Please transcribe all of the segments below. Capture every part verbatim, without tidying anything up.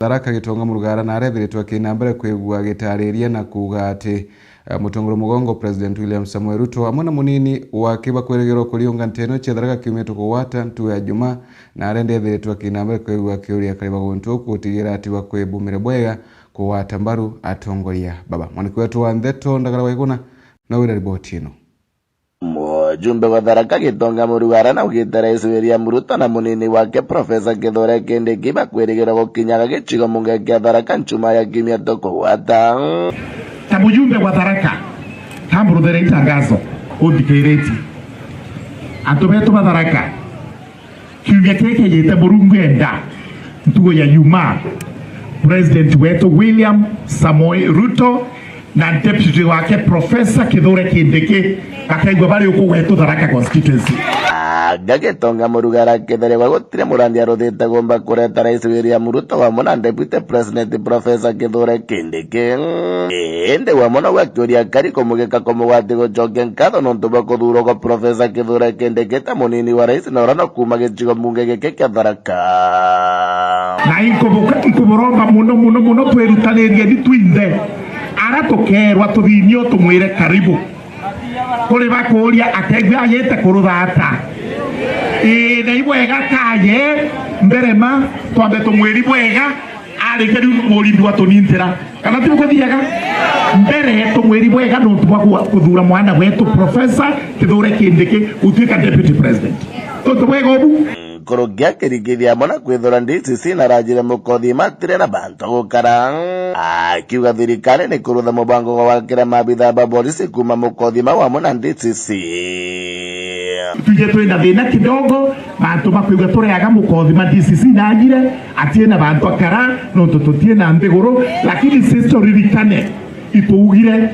Tharaka Gitonga Murugara na arethiritwe akina mbere kwigua agitariria na kuuga ati, eh, mutongoria mugongo President William Samoei Ruto amwe na munini wake bakwirigirwa kuriunga nteto cia Tharaka kiumite kugwata ntugo ya Jumaa, na arenda ethiritwe akina mbere kwigua akiuria kariba guntu gutigira ati bakwibumire bwega kugwata mbaru atongoria baba. Mwaniki wetu wa ndeto Ndagara Waiguna na wina riboti ino. Mujumbe wa Tharaka Gitonga Murugara na ugite Rais William Ruto na munini wake Profesa Kithure Kindiki bakwirigirwa gukinyaga gicigo mbunge kia Tharaka nchuma ya kiumia tukugwata. Ta mujumbe wa Tharaka, tamburuthere itangazo unthikiritie. Antu betu ba Tharaka, kiumia kiri kijite Murungu enda, ntugo ya Jumaa, President wetu William Samoei Ruto na deputy wake Professor Kithure Kindiki bakaigua bari uku gwetu Tharaka constituency. Anga Gitonga Murugara akithererwa gutiri murangi aruthite gumba kureta Rais William Ruto wamwe na Deputy President Professor Kithure Kindiki. Indi wamwe nowe akiuria akari kumugika kumugwati gucokia nkatho nontu bwa kuthuurwa kwa Professor Kithure Kindiki ta munini wa rais na uria no kuuma gicigo mbunge giki kia Tharaka. Na inkubu-, inkuburomba muno, muno, muno, twirutanirieni twinthe. Ara tukeerwa tuthinio tumwire karibu. Kuri bakuuria akeigua agite kurutha ata? Ii, na ibwega kaye mbere ma twambe tumwiri bwega, arikia riu murindi wa tunintira. Kana ti bukuthiaga? Mbere tumwiri bwega nontu bwa ku-, kuthuura mwana wetu Professor Kithure Kindiki gutuika Deputy President. Tontu bwega ubu? Nkuruki akirikithia amwe na kwithura D C C na arajire mukothi matire na bantu a gukara, akiuga thirikari ni kurutha mubango gwa gwakira maabitha ba borisi kuuma mukothi mau amwe na D C C. Twije twina thina kidogo, bantu bakwigua tureaga mukothi ma D C C najire, atie na bantu akara, nontu tutie na nthiguru, lakini sisi turirikane, ituugire,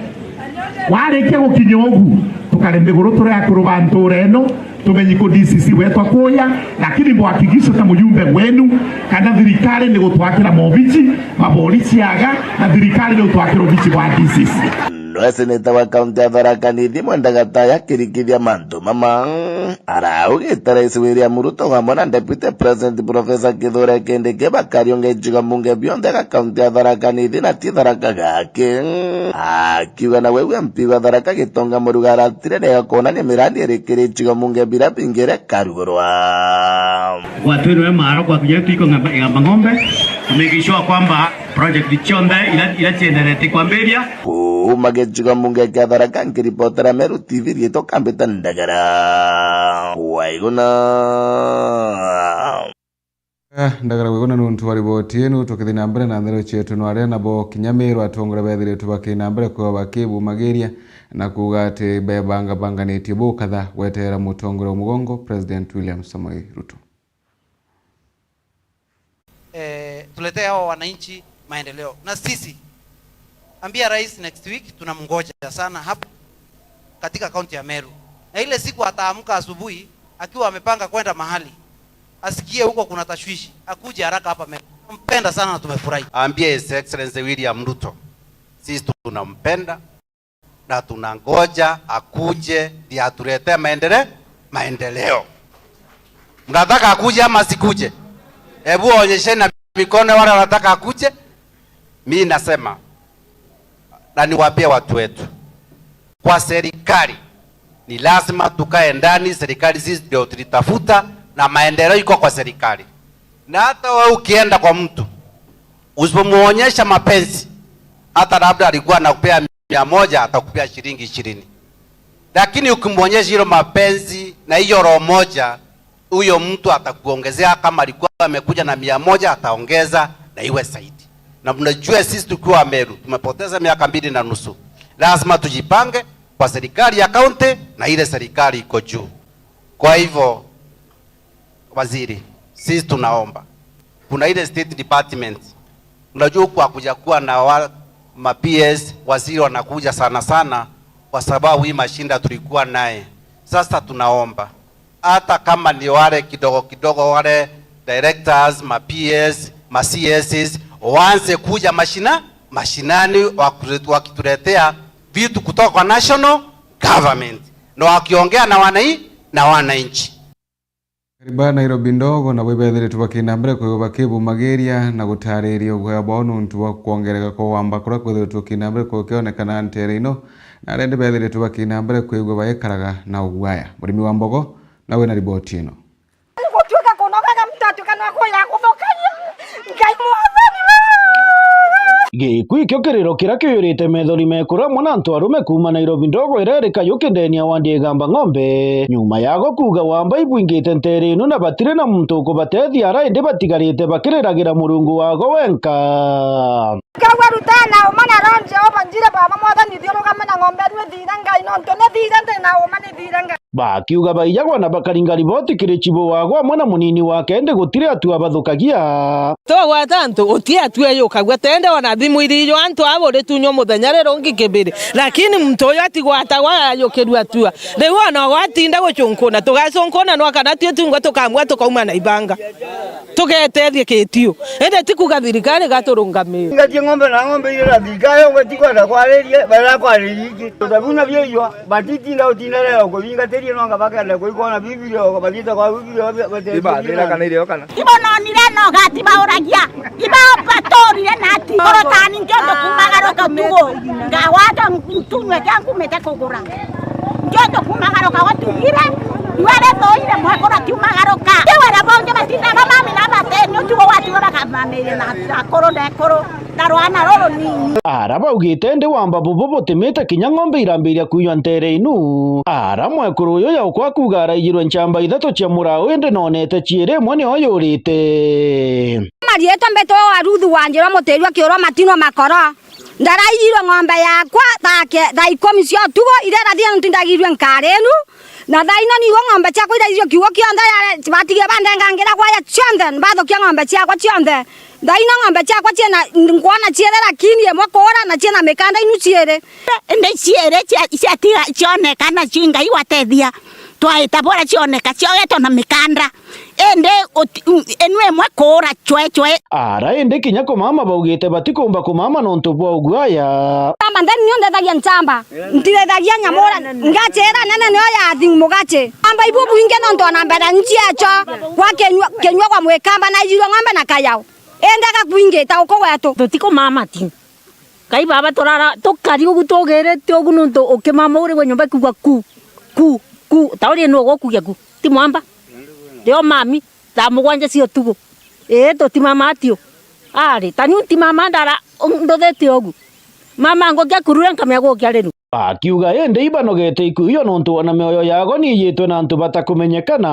warikia gukinya ugu, tukare nthiguru turi akuru ba ntura ino, tumenye ku D C C wetu akuya, lakini mwakikishe ta mujumbe wenu, kana thirikari ni gutwakira mobici, maborisi aga, na thirikari ni gutwakira obici bwa D C C. Noe seneta wa kaunti ya Tharaka Nithi Mwenda Gataya akirikithia mantu mama. Araugite Rais William Ruto amwe na Deputy President Professor Kithure Kindiki bakariunga icigo mbunge bionthe ga kaunti ya Tharaka Nithi na ti Tharaka gaki. Akiuga na weu M P wa Tharaka Gitonga Murugara atire nega kwonania mirandi iri kiri icigo mbunge bira bingire karugurwa. Gwatwirwe maaro kwa kinya tuiko ng'amba, igamba ng'ombe, to make sure kwamba project cionthe ira, ira cienderete kwambiria. Kuuma gicigo mbunge kia Tharaka, nkiripotera Meru T V, riitwa Kambita Ndagara Waiguna. Ah, Ndagara Waiguna nontu wa riboti ino, tukithi na mbere na nthero cietu, no aria nabo kinya Meru atongoria bethiritwe bakina mbere kwigua bakibumagiria na kuuga ati bebangabanganitie bukatha gweterera mutongoria wa mugongo President William Samoei Ruto. Eh, tuletee hawa wananchi maendeleo. Na sisi, ambia rais next week tunamngoja sana hapa katika kaunti ya Meru. Na ile siku ataamka asubuhi akiwa amepanga kwenda mahali, asikie huko kuna tashwishi, akuje haraka hapa Meru. Tunampenda sana na tumefurahi. Ambia His Excellency William Ruto, sisi tunampenda na tunangoja akuje ndiye atuletee maendele-, maendeleo. Mnataka akuje ama asikuje? Hebu onyesheni na mikono wale wanataka akuje. Mi nasema, na niwaambie watu wetu, kwa serikali ni lazima tukae ndani, serikali sisi ndio tulitafuta, na maendeleo iko kwa serikali. Na hata wewe ukienda kwa mtu, usipomuonyesha mapenzi, hata labda alikuwa anakupea mia moja, atakupea shilingi ishirini. Lakini ukimwonyesha hilo mapenzi na hiyo roho moja, huyo mtu atakuongezea. Kama alikuwa amekuja na mia moja, ataongeza na iwe zaidi. Na mnajua sisi tukiwa Meru tumepoteza miaka mbili na nusu. Lazima tujipange kwa serikali ya kaunti na ile serikali iko juu. Kwa hivyo, waziri, sisi tunaomba, kuna ile state department, unajua huku hakujakuwa na wa, ma P S, waziri wanakuja sana sana kwa sababu hii mashinda tulikuwa naye. Sasa tunaomba, hata kama ni wale kidogo kidogo, wale directors, ma P S, ma C Ss, waanze kuja mashina-, mashinani, wakure-, wakituletea vitu kutoka kwa national government, na wakiongea na wanai-, na wananchi. Ba Nairobi ndogo nabo ibethiritwe bakina mbere kwigwa bakibumagiria na gutariria uguaya bwao nuntu bwa kwongereka kwa wamba kuria kwithiritwe ukina mbere kukionekana ntere ino, na aria indi bethiritwe bakina mbere kwigwa baikaraga na uguaya. Murimi wa Mbogo nawe na riboti ino. Gutuika kunogaga mutatuka na kuya guthukagia. Ngai mwathani we! Gikuu ikio kiriro kiria kiuyurite methori mekuru amwe na antu arume kuuma Nairobi ndogo iria iri Kayuki ndeni ya wandi Igamba Ng'ombe, nyuma yago kuuga wamba ibwingite ntere ino na batiri na muntu ukubatethia ara indi batigarite bakiriragira Murungu wago wenka. Nkauga, "Rutana uma na roho Jehova, njire baba mwathani, thiurugame na ng'ombe enu ithire Ngai, nontu ni thire, ndi na uma ni thire Ngai." Bakiuga baijagwa na bakaringa riboti kiri chibu wago amwe na munini wake, indi gutiri atua bathukagia. Twagwata antu, uti atua yukagua, tende ona thimu irijwa antu abo ritunywa muthenya rirungi kibiri, lakini muntu uyu atigwatagwa ayukirua atua. Riu ona gwatinda gucunkuna, tugacunkuna nwa kana tui tungwa tukamua tukauma na ibanga. Tugetethie kitiu. Indi ti kuga thirikari igaturungamira. Ngatie ng'ombe na ng'ombe iria na thirikari, yongo itikwenda kwariria, bara kwariria ingi. Tutabu na bieijwa, batitinda utinda leo kuthingatiria, no anga bakenda kuikona Biblia, oka bathiite kwa Biblia, bate- Ibathira kana irio kana? Ibo nonire no gati bauragia. Ibo baturire na ati. Korotani njondo kumagaruka tugo. Ngawata ntunywe kyangu mete kugura. Njoto kumagaruka gutugire, iwe rithuire mwekuru akiumagaruka. Ti wira bongi batindaga mami na bateni, utugo gwatiga bakamamiria na akuru na ekuru, na rwana ruru nini. Ara baugite ndi wamba bubu butimite kinya ng'ombe irambiria kunywa ntere inu. Ara mwekuru uyu yaukwa kuuga araijirwe nchamba ithatu cia murau indi nonete ciiri imwe nio yurite. Marietwa mbetwa wa Ruthu Wanjirwa Mutirwa Kiurwa Matinwa Makoro. Ndaraijirwe ng'ombe yakwa thaa ke-, thaa ikumi cia utuku, iria irathire nontu ndagirwe nkari inu, na thaa ino nigo ng'ombe ciakwa iraijirwe kiugo kionthe, yare-, batigire bandengangira gwaya cionthe, bathukia ng'ombe ciakwa cionthe. Thaa ino ng'ombe ciakwa ciina, nkwona ciiri lakini imwe kuura na ciina mikanda inu ciiri. Indi ciiri cia-, ciatiga cioneka nacio Ngai watethia, twaita bora cioneka ciogetwe na mikanda. Indi uti-, u-, inu imwe kuura cwe cwe. Ara indi kinya kumama baugite batikumba kumama nontu bwa uguaya. Nchamba ntheri nio ndethagia nchamba. Ntirethagia nyamura, ngachiira nene nio ya thing mugachi. Amba ibu bwingi nontu ona mbere nchiecho gwa kinyua, kinyua gwa mwikamba na ijirwe ng'ombe na kayao. Indi gakwingita uku gwetu. Tutikumama ti. Ngai baba, turara, tukari ugu tugirite ugu nuntu ukimama uri gwe nyomba ikugwa ku, ku, ku, ta uri nu ugukugia ku. Ti mwamba. Rio mami, thaa mugwanja cia utuku. Ii, tutimama atio. Ari, ta niu ntimama ndara, nduthite ugu. Mama ngukia kurura nkamenya gukia riru. Akiuga indi ibanogete iku iyo nontu ona mioyo yago ni iyitwe na antu batakumenyekana.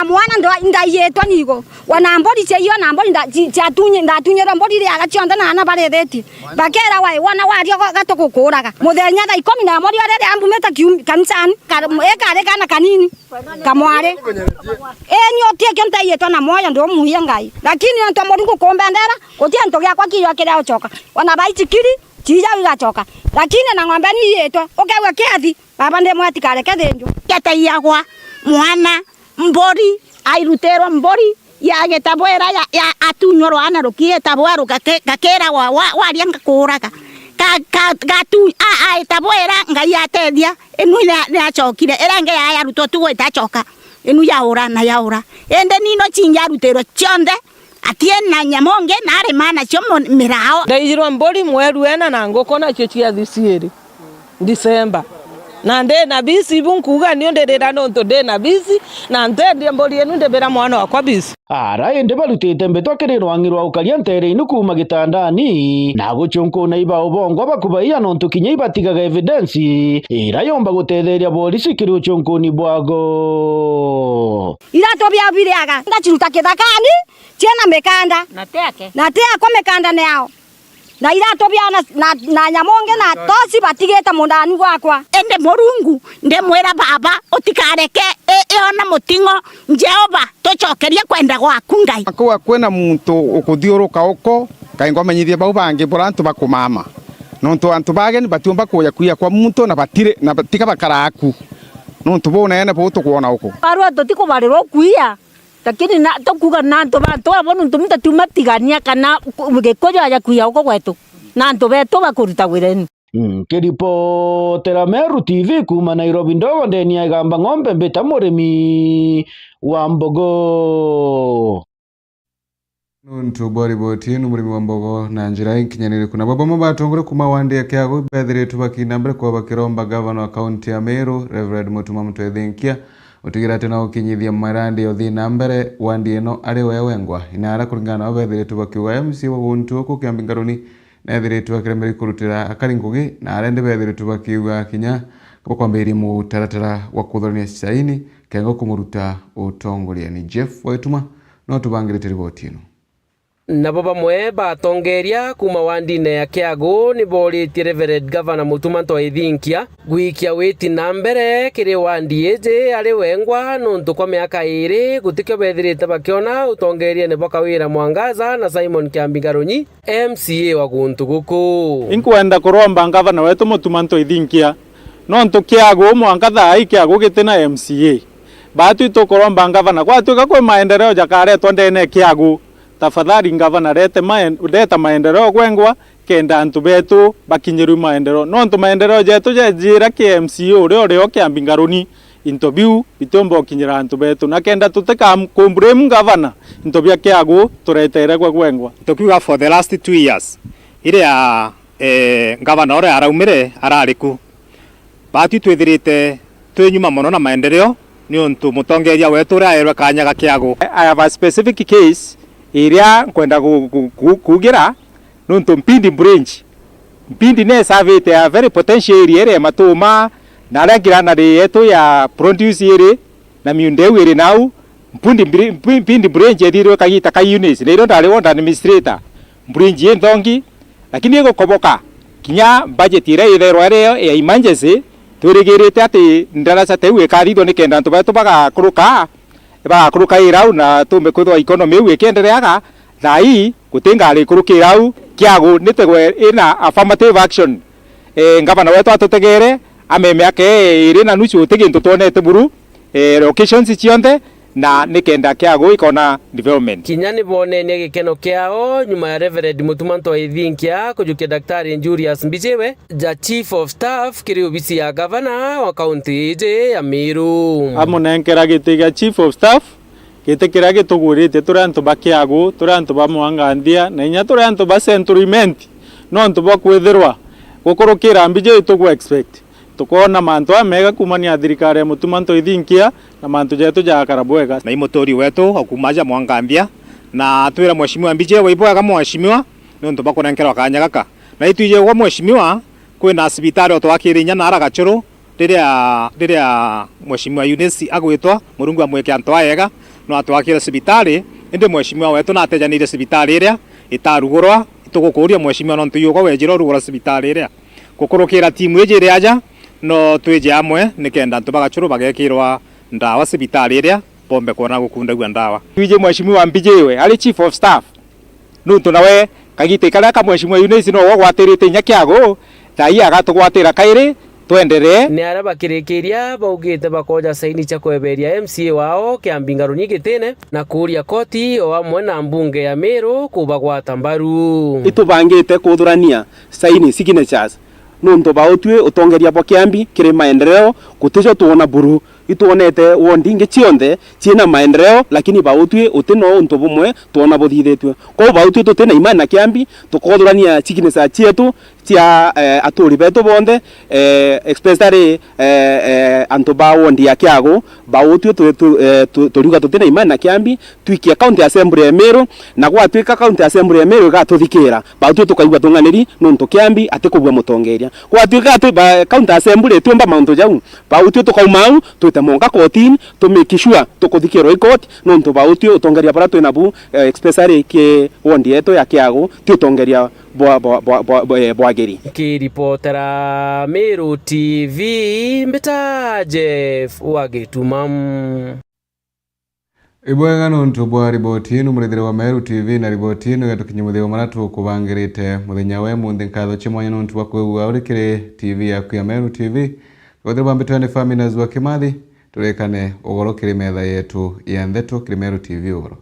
Mwana ndo-, ndaiyitwe nigo. Wana mburi cia iyo na mburi nda-, ci-, ciatunyi-, ndatunyirwe mburi riaga cionthe na ana barithitie. Bakera wai, wana waria ga-, gatugukuuraga. Muthenya thaa ikumi na imwe rio riria mbumite kium-, kanisani, ka-, ikari kana kanini, kamwari. Ii, ni uti kio ntaiyitwe na mwoyo ndumuia Ngai. Lakini nontu Murungu kumbendera, guti antu giakwa kiijwa kiria ucoka. Wana baichikiri, Chiija igacoka. Lakini na ng'ombe ni iyitwe. Ukegua kiathi, baba ndimwe atikareke thinjwe. Ketaiagwa mwana, mburi, airutirwa mburi, ya gitabwira ya, ya atunywa rwana ruki gitabwa ruka-, gakiragwa wa, waria ngakuuraga. Ka, ka, gatu-, a, a gitabwira Ngai atethia, inu ni, ni acokire. Iria ingi ya, yarutwo tu gwita acoka. Inu yaura na yaura. Indi nino cingi arutirwe cionthe. Atie na nyamu ngi na arima nacio mu-, mirao. Ndaijirwa mburi mweru ena na nguku nacio ciathi ciiri December. Na ndi na bisi ibu nkuuga niu ndirira nontu ndi na bisi, na ntendie mburi inu ndibira mwana wakwa bisi. Ara indi barutite mbitwa kiri rwangi rwa ukaria ntere inu kuuma gitandani, na gucunkuna iba ubongwa bakubaia nontu kinya ibatigaga evidence ira yomba gutetheria borisi kiri ucunkuni bwago. Iratu biao biriaga, ngaciruta kithakani, ciina mikanda. Na ti ake. Na ti akwa mikanda ni yao. Na iratu biao na, na, na nyamu ngi na toci batigite mundani gwakwa. Indi Murungu, ndimwira baba, utikareke i-, iona muting'o, Jehova, tucokerie kwenda gwaku Ngai. Akorwa kwina muntu ukuthiuruka uko, kainga umenyithie bau bangi bura antu bakumama. Nontu antu bageni batiumba kuja kwia kwa muntu na batiri, na ba-, tiga bakara aku. Nontu bunene buu tukwona uku. Arua tutikubarirwa ukuia. Lakini na, tukuuga na antu bantu abo nuntu muntu tiuma tigania kana ku-, Gikuyu aja kwia uko gwetu. Na antu betu bakuruta wira inu. Nkiripotera Meru T V kuuma Nairobi ndogo ndeni ya Igamba Ng'ombe, mbita Murimi wa Mbogo. Nuntu bwa riboti ino, Murimi wa Mbogo na njira inkinyaniriku. Nabo bamwe ba atongore kuuma wandi ya Kiagu bethiritwe bakina mbere kwa bakiromba gavana wa kaunti ya Meru, Reverend Mutuma Mutwethinkia, utigira ati no ukinyithia mirandi ya uthii na mbere wandi ino ari we wengwa. Inaara kuringana nabo bethiritwe bakiuga M C A wa guntu uku Kiambi Ngaruni neethiritwe akiremeri kurutira akari ngugi, na aria ndi bethiritwe bakiuga kinya bakwambiria mutaratara wa kuthurania saini kengo kumuruta utongoriani. Jeff Waituma no tubangirite riboti ino. Nabo bamwe ba atongeria kuuma wandine ya Kiagu ni booritie Reverend Gavana Mutuma Ntoithinkia gwikia witi na mbere kiri wandi iji ari wengwa, nuntu kwa miaka iiri gutikio bethirite bakiona utongeriene bwa Kawira Mwangaza na Simon Kiambi Ngarunyi, M C A wa guntu guku. Inkwenda kuromba ngavana wetu Mutuma Ntoithinkia, nontu Kiagu mwanka thaa ii Kiagu giti na M C A. Baatwi tukuromba ngavana, gwatwika kwi maendeleo jakaretwa ndene ya Kiagu, tafadhali ngavana, rete maen-, reta maendeleo gwengwa, kenda antu betu bakinyirwe maendeleo. Nontu maendeleo jetu jejira ki M C A uria urio Kiambi Ngaruni, into biu bitiumba ukinyira antu betu, na kenda tutika kumblame ngavana, into bia Kiagu turetere gwe gwengwa. Tukiuga for the last two years, iria, eh, ngavana uria araumire arari ku, baatwi twithirite twi nyuma mono na maendeleo, niuntu mutongeria wetu uria aerwe kanya ga Kiagu. I have a specific case iria nkwenda ku-, ku-, ku-, kuugira, nontu Mpindi Branch, Mpindi ni surveyed a very potential area iria Matuma na aria granary yetu ya produce iri na miunda iu iri nau. Mpindi Bri-, Mpi-, Mpindi Branch ethirwe kagita ka units, na irio ndari ward administrator. Branch i nthongi, lakini igukoboka. Kinya budget iria itherwa iri ya emergency, twirigirite ati ndaraca ta iu ikathithwa nikenda antu betu bagakuruka, bagakuruka i rau na tumbe kwithwa economy iu ikiendereaga. Thaa ii guti ngari ikurukira au. Kiagu nitegwe ina affirmative action. Eh, ngavana wetu atutegere, ame miaka ii iri na nusu uti gintu twonete buru, eh, locations cionthe, na nikenda Kiagu ikona development. Kinya ni bonenie gikeno kiao nyuma ya Reverend Mutuma Ntoithinkia kujukia Daktari Julius Mbijiwe ja Chief of Staff kiri obisi ya gavana wa kaunti iji ya Meru. Amunenkera giti gia Chief of Staff, giti kiria gitugwiritie turi antu ba Kiagu, turi antu ba Mwanganthia, na inya turi antu ba Central Imenti, nontu bwa kwithirwa gukurukira Mbijiwe itugwe expect. Tukoona mantu amega kuumania na thirikari ya Mutuma Ntoithinkia, na mantu jetu jagakara bwega. Na i muturi wetu o kuuma aja Mwanganthia, na atwira Mheshimiwa Mbijiwe ibwega Mheshimiwa, niuntu bwa kunenkerwa kanya gaka. Na itwiji gwa Mheshimiwa, kwina cibitari o twakire inya naara Gachuru, riria, riria Mheshimiwa Eunice agwitwa, Murungu amwike antu ayega, no atwakire cibitari, indi Mheshimiwa wetu natejanirie cibitari iria itarugurwa. Itugukuria Mheshimiwa, nontu iugwa wejire urugura cibitari iria. Gukurukira timu iji iri aja, no twije amwe nikenda antu ba Gachuru bagekirwa ndawa cibitari iria bombe kwona gukundagua ndawa. Twiji Mheshimiwa Mbijiwe ari Chief of Staff, nuntu nawe kagita karia ka Mheshimiwa Eunice nowe ugwatirite inya Kiagu, thaa ii agatugwatira kairi, twenderee. Ni aria bakirikiria baugite bakoja saini cia kweberia M C A wao Kiambi Ngarunyi gitine na kuuria koti o amwe na mbunge ya Meru kubagwata mbaru. Itubangite kuthurania saini, signatures, nontu bautwi utongeria bwa Kiambi kiri maendeleo gutijo twona buru. Itwonete wondi ingi cionthe ciina maendeleo, lakini bautwi uti no untu bumwe twona buthithitue. Kwou bautwi tuti na imani na Kiambi, tukothurania signature cietu cia, eh, aturi betu bonthe, eh, especially, eh, eh, antu ba wondi ya Kiagu. Bautwi tu-, tu-, eh, tu-, turiuga tuti na imani na Kiambi, twikie County Assembly ya Meru, na gwatwika County Assembly ya Meru igatuthikira, bautwi tukaigua tung'aniri nontu Kiambi atikubua mutongeria. Gwatwika ati ba-, County Assembly itiumba mauntu jau, bautwi tukauma au, twite monka kotini, to make sure tukuthikirwa i court, nontu bautwi utongeria buria twi nabu, eh, especially ki wondi yetu ya Kiagu, ti utongeria bwa, bwa, bwa, bwa, bwa, eh, bwagiri. Nkiripotera Meru T V, mbita Jeff wa Gituma. Ibwega nontu bwa riboti inu, murithire wa Meru T V, na riboti inu igatukinyia muthia wa maria tukubangirite muthenya wa imunthi. Nkatho cia mwanya nontu bwa kwigua uri kiri T V yaku ya Meru T V. Wethire bambitwe ni Faminas wa Kimathi, turikane ugoro kiri metha yetu ya ntheto kiri Meru T V ugoro.